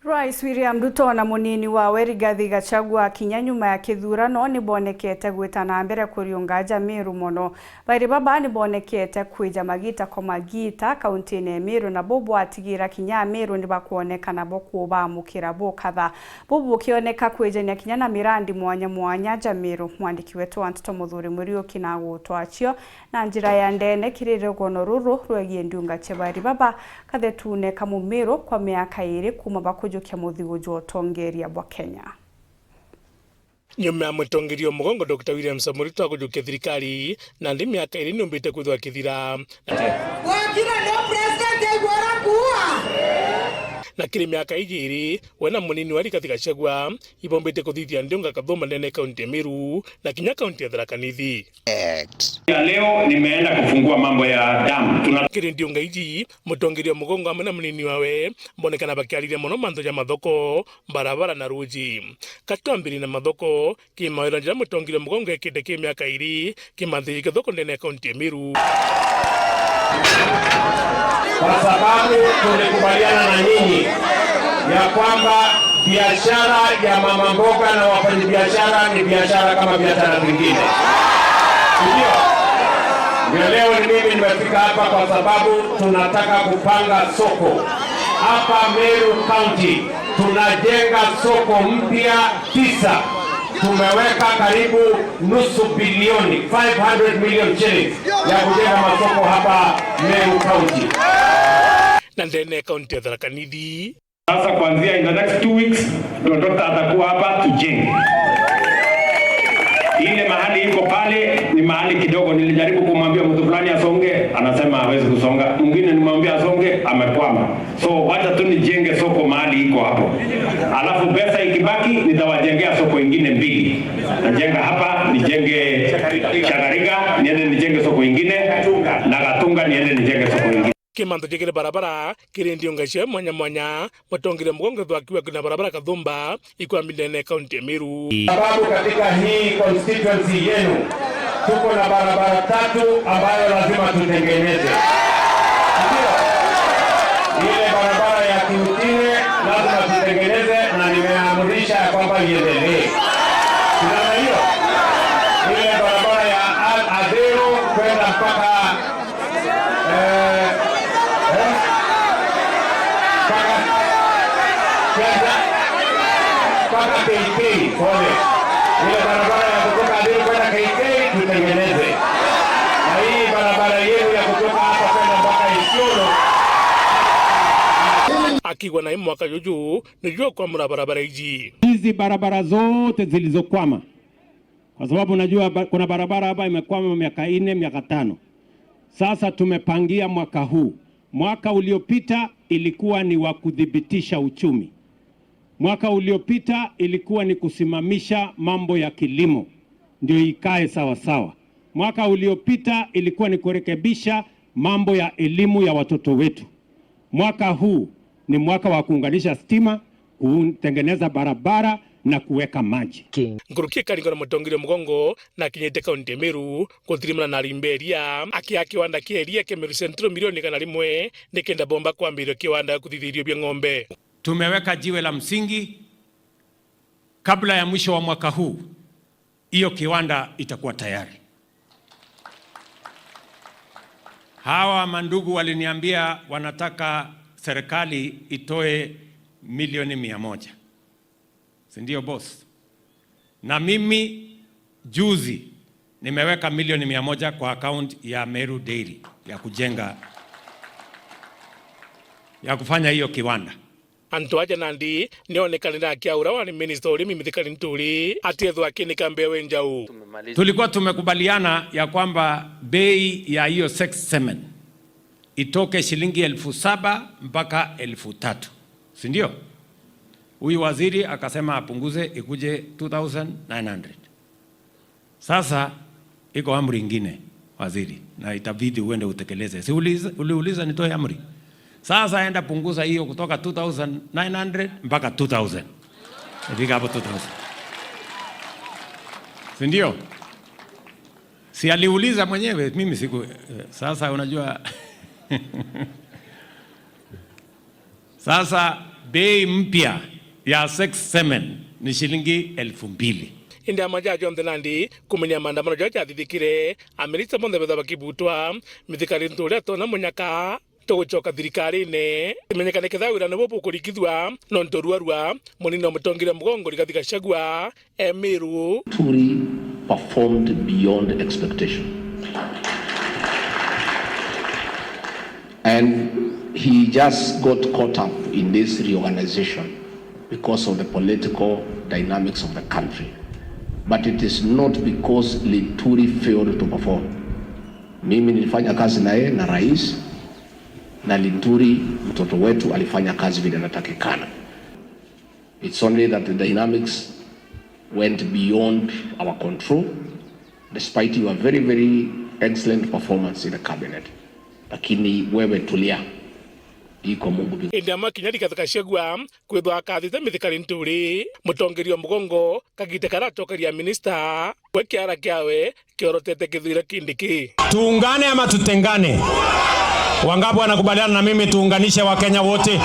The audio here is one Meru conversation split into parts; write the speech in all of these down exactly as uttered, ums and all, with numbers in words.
Rais William Ruto na munini wawe Rigathi Gachagua kinya nyuma ya kithurano ni bonekete gwita na mbere kuriunga aja Meru mono. Bairi baba ni bonekete kwija magita kwa magita kauntine ya Meru, na bo bwatigira kinya Ameru ni bakwoneka nabo kubamukira bukatha. Bo bukioneka kwijania kinya na mirandi mwanya mwanya aja Meru. Mwandiki wetu wa nteto Muthuri Muriuki na gutwacio na njira ya ndene kiri rugono ruru rwegie ndiunga cia bairi baba kathetune ka Mumiru kwa miaka iri kuma bakujukia muthigu jwa utongeria bwa Kenya. Nyuma ya mutongeria wa mugongo Doctor William Samoei Ruto akujukia thirikari, nandi miaka iri niumbite kwithwa kithira. Wakira ndio president aigwara kuua. Na kiri miaka iji iri, we na munini wa Rigathi Gachagua ibombite kuthithia ndiunga kathumba ndene kaunti ya Meru na kinya kaunti ya Tharaka Nithi. Ya leo nimeenda kufungua mambo ya dam. Tuna- Kiri ndiunga iji, mutongeria wa mugongo amwe na munini wawe mbonekana bakiariria mono mantu ja mathoko, barabara na ruji. Katwambirie na mathoko, kimawira jira mutongeria wa mugongo ekite ki miaka iri, kimanthi githoko ndene ya kaunti ya Meru. Kwa sababu tulikubaliana na nyinyi ya kwamba biashara ya mama mboga na wafanyabiashara ni biashara kama biashara zingine. Ndio? Ndio leo ni mimi nimefika hapa kwa sababu tunataka kupanga soko. Hapa Meru County tunajenga soko mpya tisa. Tumeweka karibu nusu bilioni, five hundred million shillings, ya kujenga masoko hapa Meru County. Na ndene kaunti ya Tharaka Nithi. Sasa kuanzia in the next two weeks, ndio doctor atakuwa hapa tujenge. Ile mahali iko pale ni mahali kidogo, nilijaribu kumwambia mtu fulani asonge, anasema hawezi kusonga. Mwingine nimwambia asonge, amekwama. So wacha tu nijenge soko mahali iko hapo. Alafu pesa ikibaki, nitawajengea soko ingine mbili. Najenga hapa, nijenge Chagariga, niende nijenge soko ingine, na Gatunga niende nijenge soko ingine. Kimantu jikiri barabara kiri ndiunga cia mwanya mwanya, mutongeria mugongo thwakiwa kwina barabara kathumba ikwambi ndene kaunti ya Meru. Sababu katika hii constituency yenu tuko na barabara tatu ambayo lazima tutengeneze. Ndio. Ile barabara ya Kiutine lazima tutengeneze na nimeamrisha ya kwamba iendelee. Unaona hiyo? Ile barabara ya A-, Adhiru kwenda mpaka Eh, eh, mpaka, mpaka K K, pole. Ile barabara ya kutoka Adhiru kwenda K K tutengeneze. Na hii barabara yenu ya kutoka hapa kwenda mpaka Isiolo. Akigwa na mwaka juju, nijua kwamura barabara iji. Hizi barabara zote zilizokwama, kwa sababu najua ba-, kuna barabara hapa imekwama miaka nne, miaka tano. Sasa tumepangia mwaka huu. Mwaka uliopita ilikuwa ni wa kudhibitisha uchumi. Mwaka uliopita ilikuwa ni kusimamisha mambo ya kilimo ndio ikae sawa sawa. Mwaka uliopita ilikuwa ni kurekebisha mambo ya elimu ya watoto wetu. Mwaka huu ni mwaka wa kuunganisha stima, kutengeneza barabara na kuweka maji. Nkuruki ikaringwa na mutongeria mugongo na akinyite kaunti ya Meru gutirimana na arimbi ba iria, akia kiwanda kia iria kia Meru Central milioni igana rimwe nikenda bomba kwambiriria kiwanda gya kuthithia irio bia ng'ombe. Tumeweka jiwe la msingi, kabla ya mwisho wa mwaka huu, hiyo kiwanda itakuwa tayari. Hawa mandugu waliniambia wanataka serikali itoe milioni mia moja. Si ndio, boss? Na mimi juzi nimeweka milioni mia moja kwa account ya Meru Dairy ya kujenga, ya kufanya hiyo kiwanda. Antu aja nandi nionekanire akiaura wari minista urimi Mithika Linturi atiethwa akinika mbewe njau. Tulikuwa tumekubaliana ya kwamba bei ya hiyo sex semen itoke shilingi elfu saba mpaka elfu tatu, si ndio? Huyu waziri akasema apunguze ikuje two thousand nine hundred. Sasa iko amri ingine, waziri, na itabidi uende utekeleze. Si uliza, uliuliza nitoe amri? Sasa enda punguza hiyo kutoka two thousand nine hundred mpaka two thousand. Ifika hapo two thousand. Si ndio? Si aliuliza mwenyewe, mimi siku, eh, sasa unajua, sasa Bei mpya ya sex semen ni shilingi elfu mbili. Indi amaja jonthe nandi kumenya maandamano jaja jathithikire, aminista bonthe betha bakibutwa, mithikari nturia tona munyaka tugucoka thirikarine, imenyekane ketha wirane bu bukurikithua, nontu ruarua munini wa mutongeria mugongo Rigathi Gachagua e Meru. Turi performed beyond expectation. And he just got caught up in this reorganization because of the political dynamics of the country. But it is not because Linturi failed to perform. Mimi nilifanya kazi na yeye na rais, na Linturi mtoto wetu alifanya kazi vile inatakikana. It's only that the dynamics went beyond our control, despite your very, very excellent performance in the cabinet. Lakini wewe tulia, iko Mungu mbinguni. Indi amakinya Rigathi Gachagua kwithwa akathite mithikari nturi, mutongeria mugongo kagite karacokeria minista, we kiara kiawe kiorotete kithwire Kindiki. Tuungane ama tutengane? Wangapi wanakubaliana na mimi tuunganishe Wakenya wote?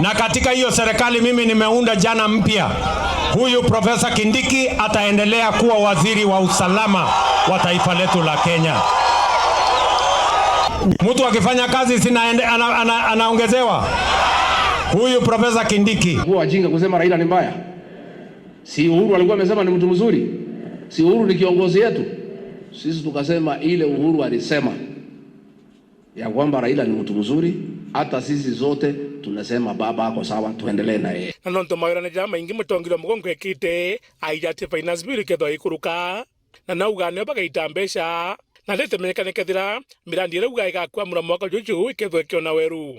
Na katika hiyo serikali mimi nimeunda jana mpya, huyu Profesa Kindiki ataendelea kuwa waziri wa usalama wa taifa letu la Kenya. Mtu akifanya kazi sina ende, ana, ana, anaongezewa. Huyu Profesa Kindiki. Kuwa wajinga kusema Raila ni mbaya. Si Uhuru alikuwa amesema ni mtu mzuri? Si Uhuru ni kiongozi yetu? Sisi tukasema ile Uhuru alisema ya kwamba Raila ni mtu mzuri, hata sisi zote tunasema baba ako sawa, tuendelee na yeye. Na nontu mawirane jaa maingi mutongeria mugongo ekite, aija ati finance bill ikethwa ikuruka, na nauga nio bagaita mbeca, na nditemenyekane kethira mirandi iria uga igakua mura mwaka juju ikethwa ikiona weru.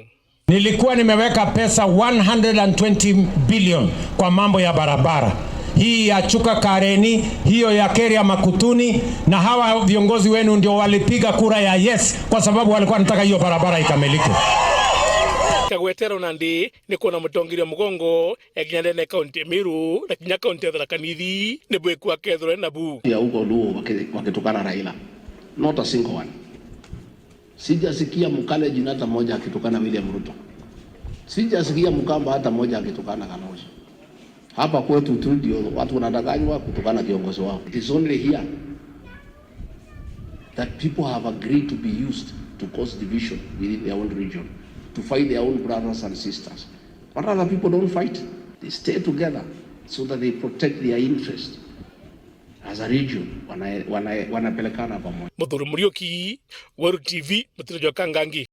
Nilikuwa nimeweka pesa one hundred and twenty billion kwa mambo ya barabara. Hii ya Chuka Kareni, hiyo ya Keria Makutuni, na hawa viongozi wenu ndio walipiga kura ya yes kwa sababu walikuwa wanataka hiyo barabara ikamilike. Kagwetero nandi ni kuona mutongeria mugongo ekinya ndene kaunti ya Meru na kinya kaunti ya Tharaka Nithi ni bwikua kethirwe nabu. Ya huko Luo waki-, wakitukana Raila. Not a single one. Sijasikia Mkalenjin hata moja akitukana William Ruto. Sijasikia Mkamba hata moja akitukana Kalonzo. Hapa kwetu tu ndio watu wanadanganywa kutukana kiongozi wao. It is only here that people have agreed to be used to cause division within their own region, to fight their own brothers and sisters. But other people don't fight. They stay together so that they protect their interest as a region, wana-, wana-, wanapelekana pamoja. Muthuri Muriuki, Weru T V, Mutiro jwa Kangangi.